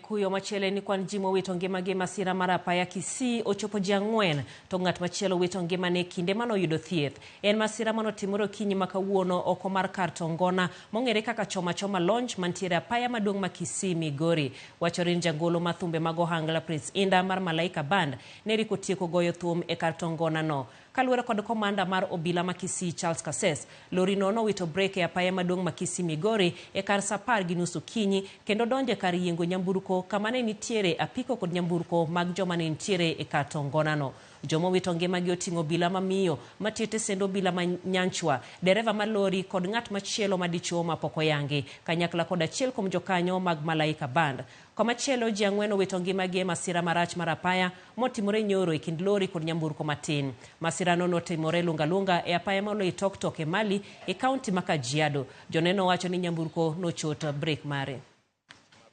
kuyo machielo en ni kwan ji mowito ngimagi e masira mar apaya Kisii ochopo ji ang'wen to ng'at machielo wito ngimane e kinde mane oyudo thieth. En masira mane otimore okinyi ma kawuono oko mar kar Tongona mong'ere kaka Choma Choma Lounge mantiere apaya maduong' ma Kisii Migori. Wachore ni jagolo ma thumbe mag ohangla Prince Indah mar Malaika Band ne riko tieko goyo thum e kar Tongona no. Kaluwore kod komanda mar obila ma Kisii Charles Kases, lori no nowito brek e apaya maduong' ma Kisii Migori e kar saa apar gi nus okinyi kendo donjo e kar yiengo nyamburko kama ne nitiere apiko kod nyamburko mag joma ne nitiere e kar Tongona no. Joma owito ngimagi oting'o obila ma miyo matiyo e tesend obila ma Nyanchwa, dereva mar lori kod ng'at machielo ma dichuo ma pok oyangi, kanyakla kod achiel kuom jokanyo mag Malaika Band. Komachielo, ji ang'wen owito ngimagi e masira marach mar apaya motimore nyoro e kind lori kod nyamburko matin. Masirano notimore Lunga Lunga e apaya ma Oloitoktok Emali e kaunti ma Kajiado. Joneno wacho ni nyamburko nochot brek mare.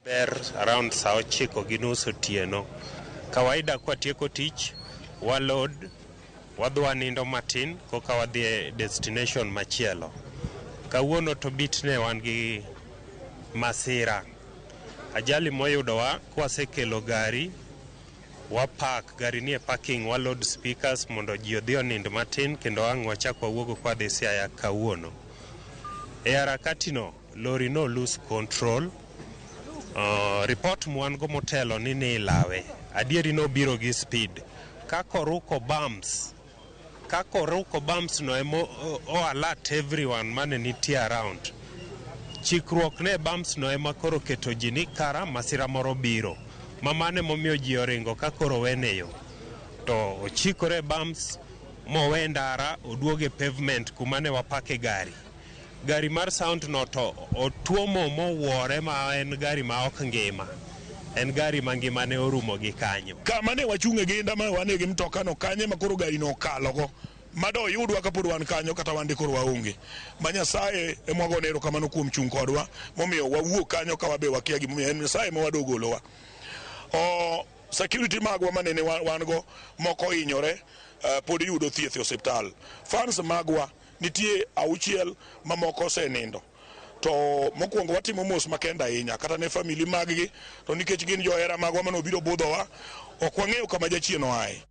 Maber around saa ochiko gi nus otieno. Kawaida kwatieko tich, wa load, wadhi wanindo matin koka wadhi e destination machielo. Kawuono to bit ne wan gi masira. Ajali moyudowa kwasekelo gari, wapark gari nie parking, wa load speakers mondo ji odhi onind matin kendo ang' wachak wawuogo kwadhi Siaya kawuono. E harakati no, lori no lose control. Report mwan go motelo ni nilawe. Adieri nobiro gi speed. Kaka oruko bumps, kaka oruko bumps no ema o alert everyone mane nitie around. Chikruok ne bumps no ema koro keto ji ni kara masira moro biro. Ma mano emomiyo ji oringo ka koro wene yo. To ochikore e bumps mowe ndara oduogo e pavement kuma ne wapake gari. Gari mar sound no to otuomo mowuore ma en gari ma ok ngima. En gari ma ngimane orumo gi kanyo. Kama ne wachung'e gi inda ma wane gi mtoka no kanye ma koro gari no okalogo ma do yudwa kapod wan kanyo kata wan de koro waonge. Ma Nyasaye ema wagone erokamano kuom chung' kodwa momiyo wawuok kanyo ka wabe wakia gimomiyo en Nyasaye ema wadogolowa. O security magwa manene wan go moko ohinyore pod yudo thieth e osiptal. Fans magwa nitie auchiel mamoko osenindo. To mokwongo watimo mos makende ahinya kata ne famili maggi to nikech gin johera magwa mane obiro budhowa ok wang'eyo kama jachien oaye.